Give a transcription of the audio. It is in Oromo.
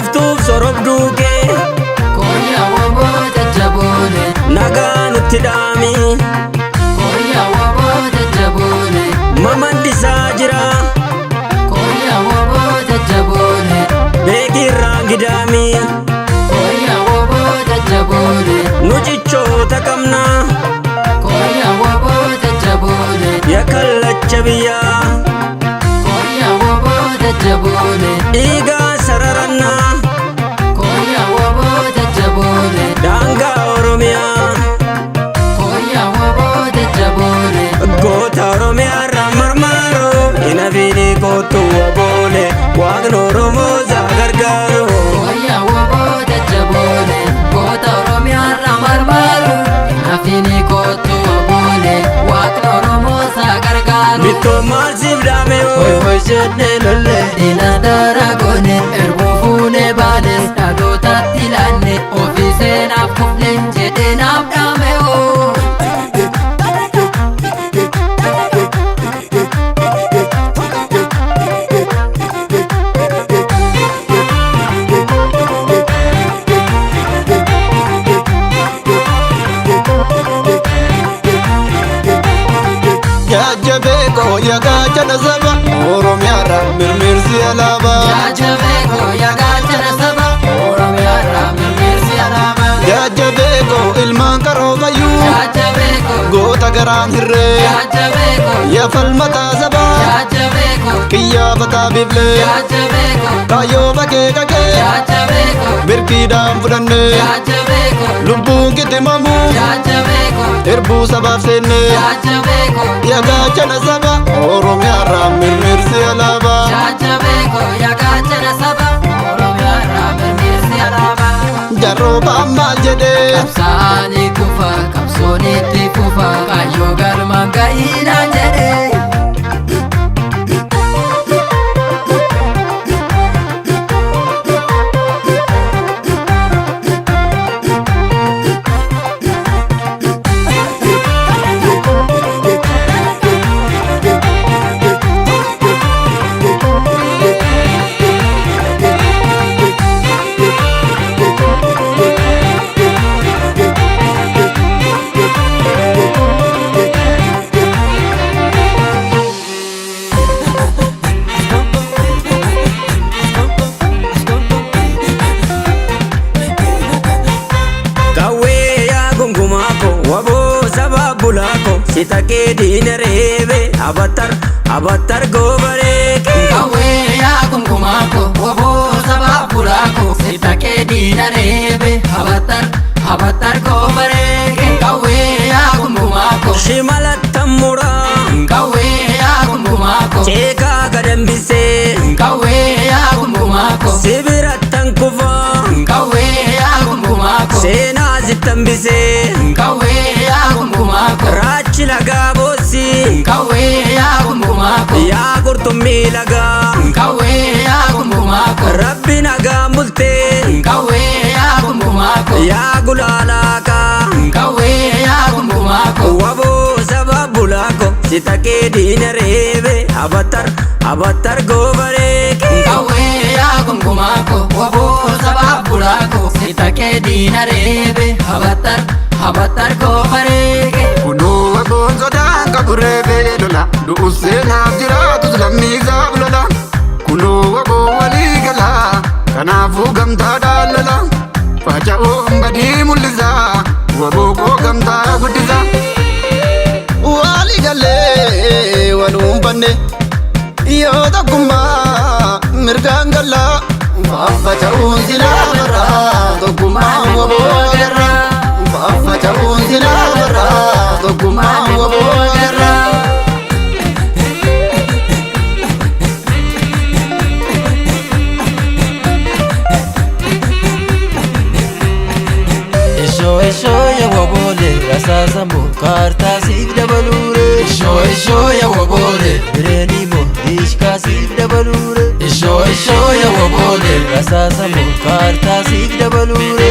Quuftuuf sorobduu kee. Koyyaa woboo jajjaboole. Nagaa nutti dhaami. Koyyaa woboo jajjaboole. Mamandisaa jira. Koyyaa woboo jajjaboole. Beekirraan gidaami. Koyyaa woboo jajjaboole. Nu cichoota qabna. Koyyaa woboo jajjaboole. Ya kallacha biyyaa. Koyyaa woboo jajjaboole. Dhiigaa sararannaa. Koyyaa woboo jajjaboole. Daangaa Oromiyaa. Koyyaa woboo jajjaboole. Goota Oromiyaa irraa marmaaroo. Hin kootu waboole. Waaqni Oromoo isaa gargaaru. Koyyaa woboo jajjaboole. Goota Oromiyaa irraa marmaaru. Nafini kootu waboole. Waaqni Oromoo isaa gargaaru. Bittoo maal siif dhaame Hoi hoo? hoi jennee lolle diina daara goone erbuu fuunee baanes dhalootatti laanne ofii seenaaf kufne jedhee naaf dhaame hoo. Jajjabeekoo yaa gaachana saba Oromiyaarra mirmirsi alaabaa. Jajjabeekoo yaa gaachana saba Oromiyaarraa mirmirsi alaabaa. Jajjabeekoo ilmaan qaroofayyuu Jajjabeekoo goota garaan hirree jajjabeekoo yaa falmataa sabaa jajjabeekoo qiyyaafataa biiflee jajjabeekoo kaayyoo bakee kakee jajjabeekoo birkiidhaan fudhannee jajjabeekoo lubbuun kittimamuu jajjabeekoo erbuu sabaaf seennee jajjabeekoo. yaa gaachana saba Oromiyaarra mirmirsi alaabaa. Jajjabeekoo yaa gaachana saba Oromiyaarraa mirmirsi alaabaa. Jarroobaan maal jedhee Qabsaa'anii kufa qabsoon itti fufa kaayyoo galmaan ga'iinaan jedhee. Qawwee yaa gungumaa ko waboo saba bulaa ko si taqee diina reebe abattar abattar goobareeke. Qawwee yaa gungumaa ko woboo saba bulaa ko si taqee diina reebe habattar habattar goobareeke. Qawwee yaa gungumaa ko Shimalatti muraa qawwee yaa gungumaa ko ceekaa gadambisee qawwee yaa gungumaa ko sibirattan kufaa qawwee yaa gungumaa ko. seenaa sittambisee Qawwee yaa gungumaa ko raachi lagaa boosii qawwee yaa gungumaa ko yaa qurxummii lagaa qawwee yaa gungumaa ko rabbi nagaan bultee qawwee yaa gungumaa ko yaa gulaalaakaa qawwee yaa gungumaa ko waboo saba bulaako si taqee diina reebe abattar abattar goobareeke. Qawwee yaa gungumaa ko woboo saba bulaa ko si taqee diina reebe habattar habattar goofareeke. Kunoo waboon sodaan qabu reebee lola du'us seenaaf jiraatus lammiisaaf lola. Kunoo waboo walii galaa kanaafuu gamtaadhaan lola. Faca'oon badii mul'isaa waboo koo gamtaa guddisa. Walii galee waluun banne yoo tokkummaa mirgaan gallaa faffaca'uun silaa barraa tokkummaa waboo agarra. Faffaca'uun silaa barraa tokkummaa waboo agarra. Ishoo ishoo yaa woboole rasaasamoo kaartaa siif dabaluure. Ishoo ishoo yaa woboole Bireenii diishkaa siif dabaluure. ishoo ishoo yaa woboole Rasaasamoo kaartaa siif dabaluure.